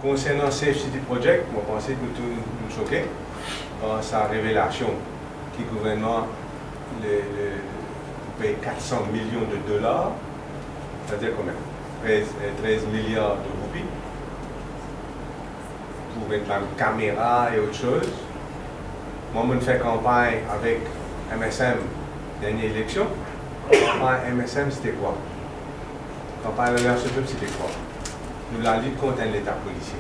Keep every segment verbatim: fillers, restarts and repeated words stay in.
Konsernan Safe City Project, mo panse nou tou nou soke par sa revelasion ki gouvernman le, le, pey kat san milion de dolar, savedir konbien? Trez, eh, trez miliar de roupi pou met bann kamera e ot soz. Mwa, mo'nn fer kanpagn avek M S M dernie eleksion. Kanpagn M S M, sete kwa? Kanpagn Lalians Pep, sete kwa? Nou lalit kont enn Leta polisie.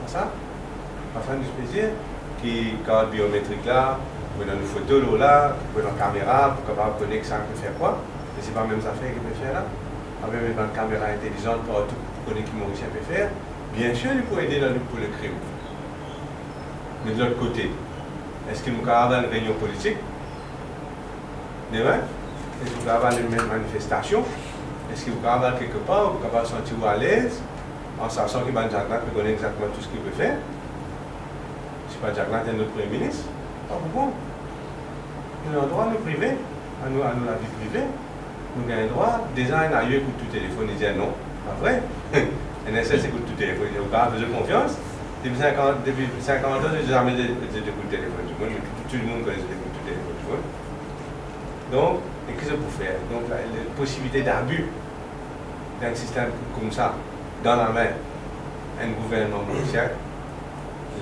Konsa, parfwa nou pe dir ki kart biometrik la, pou ena nou foto lor la, pou ena kamera, pou kapav kone kisannla pe fer kwa, me se pa mem zafer ki pe fer la. Avek bann kamera intelizan partou pou kone ki Morisien pe fer, biensir, li pou ede dan lit kont lekrim. Me de lot kote, eski nou kapav al reynion politik demin? Eski nou kapav al mem manifestasion? Eski nou kapav al kikepar, ou kapav santi ou alez, an sasan ki bann Jack Lang pe kone exakteman tou seki ou pe fer? Si pa Jack Lang, enn lot Premie Minis? Pa pou bon. Nou landrwa, nou prive, a nou, a nou lavi prive. Nou gagn drwa. Deza, ena ayer ekout tou telefonn, li dir non, pa vre. N S S ekout tou telefonn, li dir, ou kapav fer zot konfians? Depi sinkant, depi sinkant an, zot zame, zot, zot ekout telefonn dimoun, tou, tou dimoun kone zot ekout tou telefonn dimoun. Donk, e ki zot pou fer? Donk, la, la posibilite dabi dan enn sistem koumsa, dan lame enn gouvernman morisien,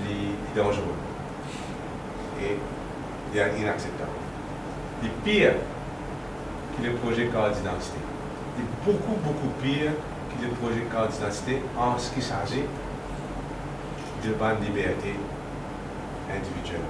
li, li danzere. E li inakseptab. Li pir ki le proze kart didantite. Li boukou, boukou pir ki le proze kart didantite an seki sazi de bann liberte individiel.